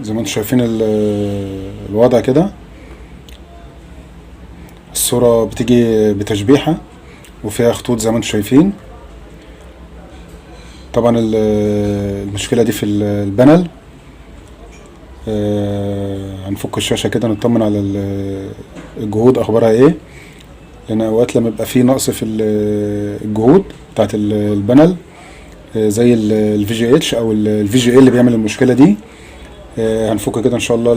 زي ما انتم شايفين الوضع كده. الصورة بتيجي بتشبيحة وفيها خطوط زي ما انتم شايفين. طبعا المشكلة دي في ال panel. هنفك الشاشة كده نطمن على الجهود اخبارها ايه، لان اوقات لما يبقى في نقص في الجهود بتاعت ال panel، زي ال VGH او ال VGL اللي بيعمل المشكلة دي. هنفك كده ان شاء الله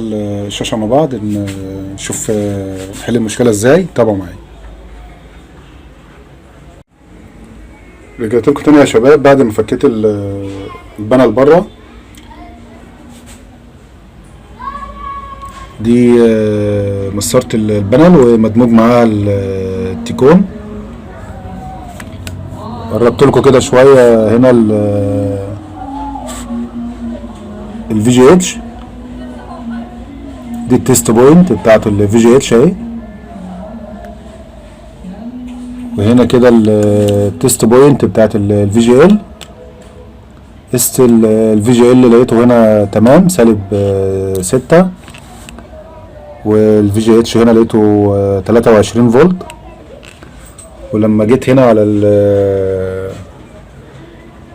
الشاشة مع بعض، نشوف نحل المشكلة ازاي. تابعوا معايا. رجعت لكم تاني يا شباب بعد ما فكيت ال panel بره. دي مسارة ال panel ومدموج معاها ال T-con. قربت لكم كده شوية هنا ال VGH، دي ال test point بتاعت ال VGH اهي، وهنا كده ال test point بتاعت ال VGL. قست ال VGL لقيته هنا تمام سالب 6، وال VGH هنا لقيته 23 فولت. ولما جيت هنا على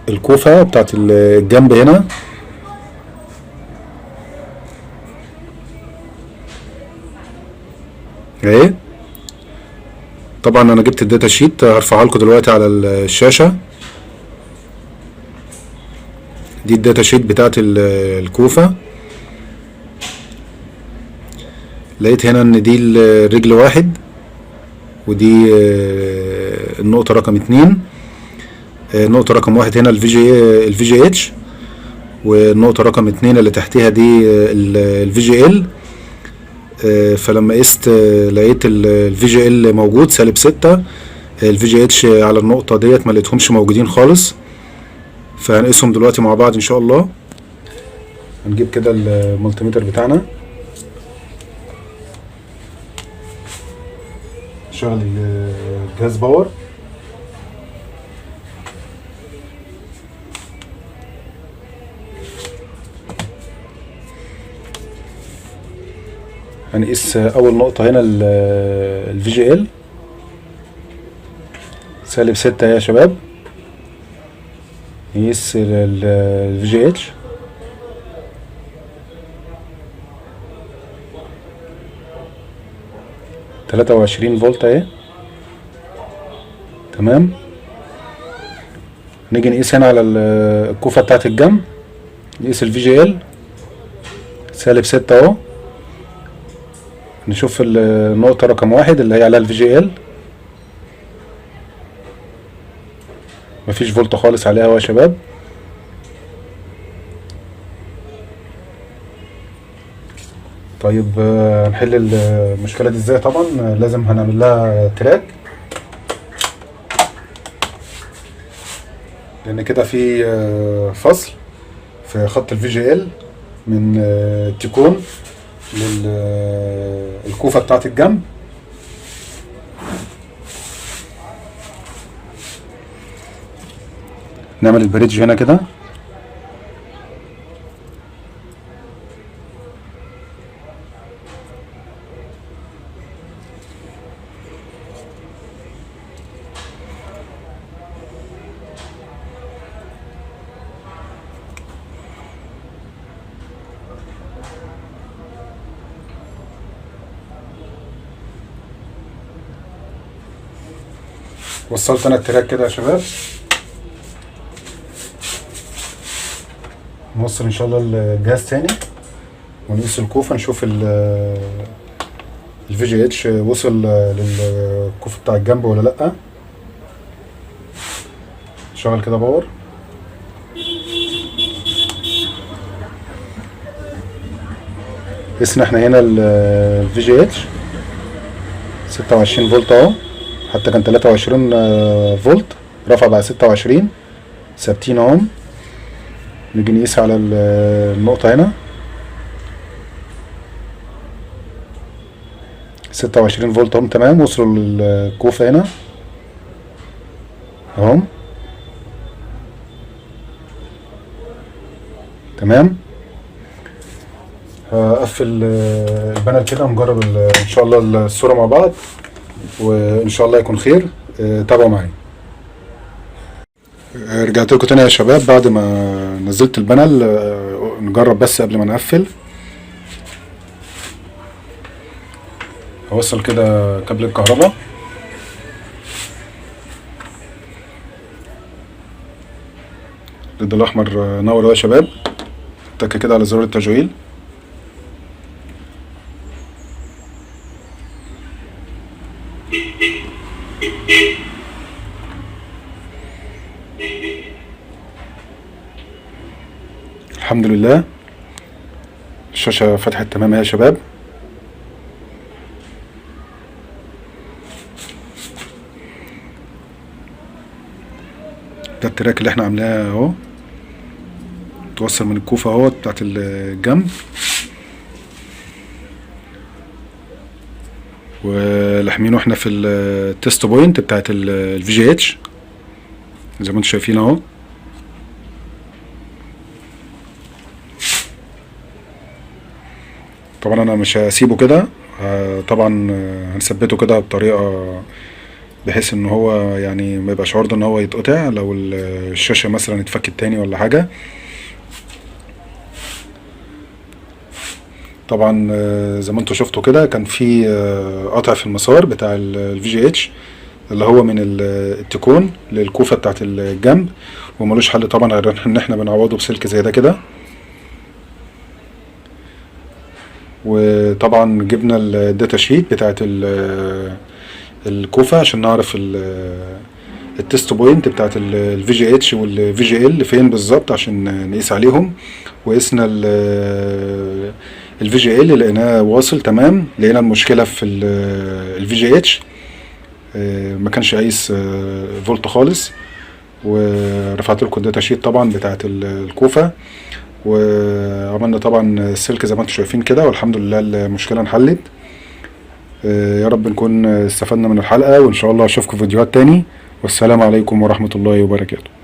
الكوفة بتاعت الجنب هنا اهي، طبعا انا جبت ال data sheet هرفعها لكم دلوقتي على الشاشة. دي ال data sheet بتاعت الكوفة. لقيت هنا ان دي الرجل 1، ودي النقطة رقم 2، النقطة رقم 1 هنا ال VGH، والنقطة رقم 2 اللي تحتها دي ال VGL. فلما قست، لقيت ال VGL موجود سالب 6، ال VGH على النقطة ديت ما لقيتهمش موجودين خالص، فهنقيسهم دلوقتي مع بعض ان شاء الله. هنجيب كده ال multimeter بتاعنا، شغل الجهاز power. هنقيس اول نقطة هنا ال VGL سالب 6 يا شباب. نقيس ال VGH 23 فولت اهي، تمام. نيجي نقيس هنا على الكوفة بتاعت الجنب، نقيس ال VGL سالب 6 اهو. نشوف النقطة رقم 1 اللي هي عليها ال VGL، مفيش فولت خالص عليها اهو يا شباب. هنحل المشكلة دي ازاي؟ طبعا لازم هنعمل لها track، لان كده في فصل في خط ال VGL من T-con للكوفة بتاعت الجنب. نعمل ال bridge هنا كده، وصلت انا ال track كده يا شباب. نوصل ان شاء الله الجهاز تاني ونقيس الكوفة، نشوف ال VGH وصل للكوفة بتاع الجنب ولا لأ. شغل كده power. قسنا احنا هنا ال VGH 26 فولت اهو، حتى كان 23، فولت، رفع بقى 26، ثابتين اهم. نيجي نقيس على النقطة هنا 26 فولت اهم، تمام. وصلوا للكوفة هنا اهم، تمام. هقفل ال panel كده ونجرب ان شاء الله الصورة مع بعض، وان شاء الله يكون خير. تابعوا معايا. رجعت لكم تاني يا شباب بعد ما نزلت ال panel. نجرب بس قبل ما نقفل. هوصل كده كابل الكهرباء. ال LED الاحمر نور اهو يا شباب. تك كده على زرار التشغيل. الحمد لله الشاشة فتحت تمام يا شباب. ده ال track اللي احنا عاملاه اهو، توصل من الكوفة اهو بتاعت الجنب، ولحمينه احنا في ال test point بتاعت ال VGH زي ما انتم شايفين اهو. طبعا انا مش هسيبه كده، طبعا هنثبته كده بطريقة بحيث ان هو ما يبقاش عرضه ان هو يتقطع لو الشاشة مثلا اتفكت تاني ولا حاجة. طبعا، زي ما انتم شفتوا كده كان في قطع في المسار بتاع ال VGH اللي هو من التكون للكوفة بتاعت الجنب، وملوش حل طبعا غير ان احنا بنعوضه بسلك زي ده كده. وطبعا جبنا ال data sheet بتاعت الكوفة عشان نعرف ال test point بتاعت ال VGH وال VGL فين بالظبط عشان نقيس عليهم. وقسنا ال VGL لقيناه واصل تمام. لقينا المشكلة في ال VGH، ما كانش قايس فولت خالص. ورفعت لكم ال data sheet طبعا بتاعت الكوفة، وعملنا طبعا السلك زي ما انتم شايفين كده، والحمد لله المشكلة انحلت. يا رب نكون استفدنا من الحلقة، وإن شاء الله أشوفكم في فيديوهات تاني. والسلام عليكم ورحمة الله وبركاته.